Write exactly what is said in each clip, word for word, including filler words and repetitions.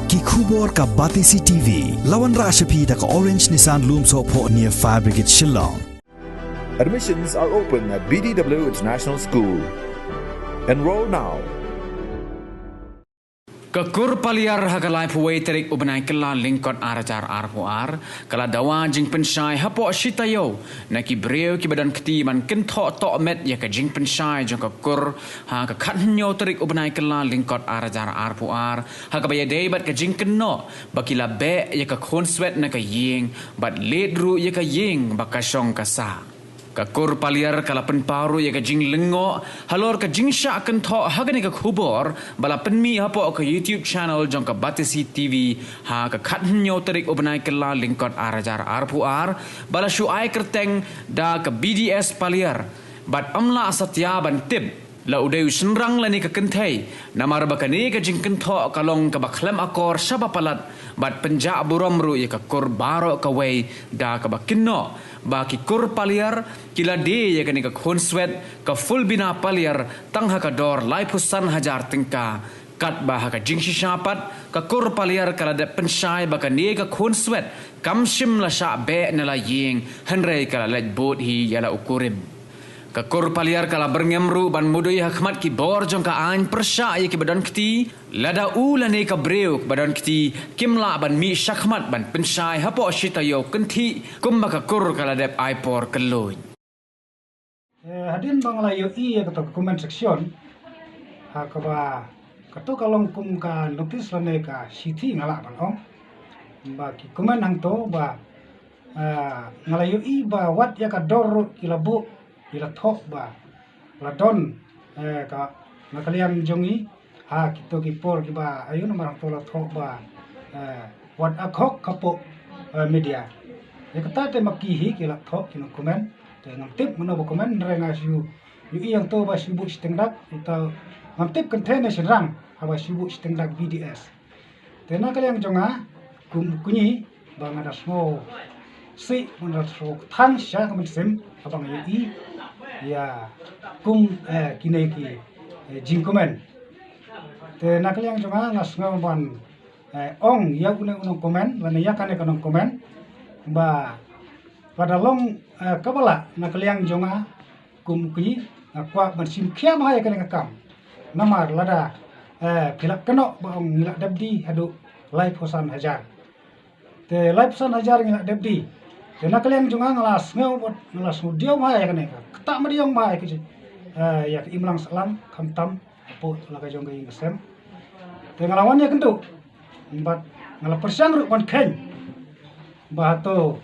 Ki khubor ka Batesi T V. La wanrah sha phi da ka Orange Nissan Lumsohphoh near Fire Brigade Shillong. Admissions are open at B D W International School. Enroll now. Ka kur Paliar ha ka laiphew wei tarik u bnai Kyllalyngkot ar hajar arphew ar ka la dawa jingpynshai hapoh shi taïew na ki briew kiba don kti ban kynthoh tohmet ïa ka jingpynshai jong ka kur ha ka khathynñiew tarik u bnai Kyllalyngkot ar hajar arphew ar ha kaba ïadei bad ka jingkynnoh ba ki la beh ïa ka khunswet na ka ïing bad leit ruh ïa ka ïing ba ka shong ka sah. Ka kur Paliar ka la pynpaw ruh ïa ka jinglyngngoh halor ka jingshah kynthoh ha kane ka khubor ba la pynmih hapoh ka YouTube channel jong ka Batesi T V ha ka khathynñiew tarik u bnai Kyllalyngkot ar hajar arphew ar ba la shu ai kyrteng da ka B D S Paliar bad ym lah satia ban tip la u dei u shynrang lane ka kynthei namar ba kane ka jingkynthoh ka long kaba khlem akor shaba palat bad pynjah burom ruh ïa ka kur baroh kawei da kaba kynnoh ba ki kur Paliar ki la die ïa kane ka khunswet ka Fulbina Paliar tang ha ka dor laiphew san hajar tyngka. Katba ha ka jingshisha pat ka kur Paliar ka la dep pynshai ba kane ka khunswet kam shym la shah beh na la ïing hynrei ka la leit bud hi ïa la u kurim. Ka kur Paliar ka la byrngem ruh ban mudui ha khmat ki bor jong ka aiñ pyrshah ïa kiba don kti lada u lane ka briew ba don kti kim lah ban mih shakhmat ban pynshai hapoh shi taïew kynthih kumba ka kur ka la dep ai por kylluid. Hadien ba nga la ïohi ïa kata ka comment section ha kaba kato ka long kum ka notice lane ka shithi nga lah ban ong ba ki comment hangto ba nga la ïohi ba wat ïa ka dor ruh ki la buh ki la thoh ba la don ka na ka liang jong i ha kito ki por kiba ayu namar hangto la thoh ba wat akhok khapoh media. Ïa kata te ma ki hi ki la thoh ki nong comment te ngam tip mano ba comment re nga shu ïohi hangto ba shu buh shiteng dak uta ngam tip kynthei ne shynrang haba shu buh shiteng dak B D S. Te na ka liang jong nga kum u kñi ba nga da sngew sih ba nga da sngew kthang sha ka mynsiem haba nga ïohi ïa kum kine ki jingkmen. Te na ka liang jong nga nga sngew ban ong ïa une u nongkmen lane ïa kane ka nongkmen ba lada long kaba lah na ka liang jong nga kum u kñi nga kwah ban shim khia bha ïa kane ka kam. Namar lada ki la kynnoh ba ong ngi la dep die haduh laiphew san hajar. Te laiphew san hajar ngi la dep die. Te na ka liang jong nga nga la sngew bad nga la sngew diaw bha ïa kane ka ktah madiong bha ïa ka imlang sahlang khamtam hapoh la ka jong ka ïing ka sem. Te nga la wan ïa kynduh bad nga la pyrshang ruh ban kheiñ ba hato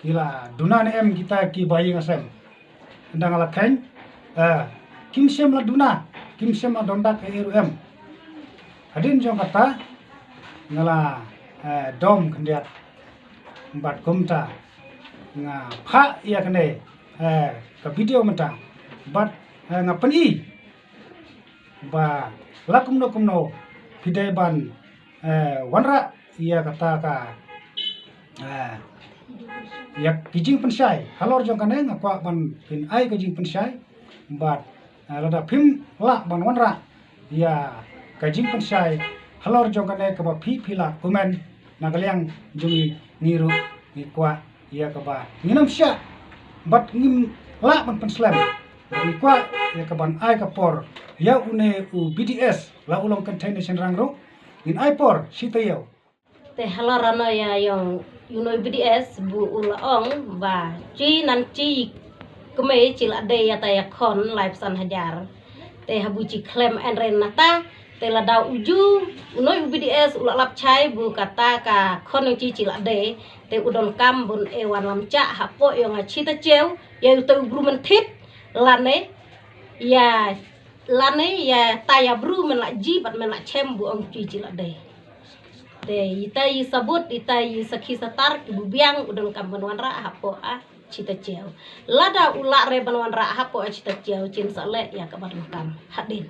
ki la duna ne em kita ki ba ïing ka sem. Ynda nga la kheiñ kim shym la duna kim shym la don dak ei ruh em. Hadien jong kata nga la dom khyndiat bad kumta nga phah ïa kane ka video mynta bad nga pyni ba la kumno kumno phi dei ban wanrah ïa kata ka ïa ki jingpynshai halor jong kane nga kwah ban phin ai ka jingpynshai bad lada phim lah ban wanrah ïa ka jingpynshai halor jong kane kaba phi phi la kmen na ka liang jong ngi ruh ngi kwah ïa kaba ngin ym shah bad ngim lah ban pynslem. Ngi kwah ïa ka ban ai ka por ïa une u B D S la u long kynthei ne shynrang ruh ngin ai por shi taïew. Te halor ano ïa ïong ïa une u B D S bu u la ong ba chi nan chi kmie chi la dei ïa ta ïa khon laiphew san hajar. Te habu chi khlem en ren nata te lada u ju u noi u B D S u la lap chai bu kata ka khon ïong chi chi la dei te u don kam bun e wan lam chah hapoh ïong a chi ta cheu ïa u te u bru men thit lane ïa lane ïa ta ïa bru men la ji bad men la chem bu ong chi chi la dei. Te ita i sabut ita i sakhi satar ki bu biang u don kam ban wanrah hapoh a chi ta cheu. Lada u la re ban wanrah hapoh a chi ta cheu chin sa leh ïa ka ban kam hadin.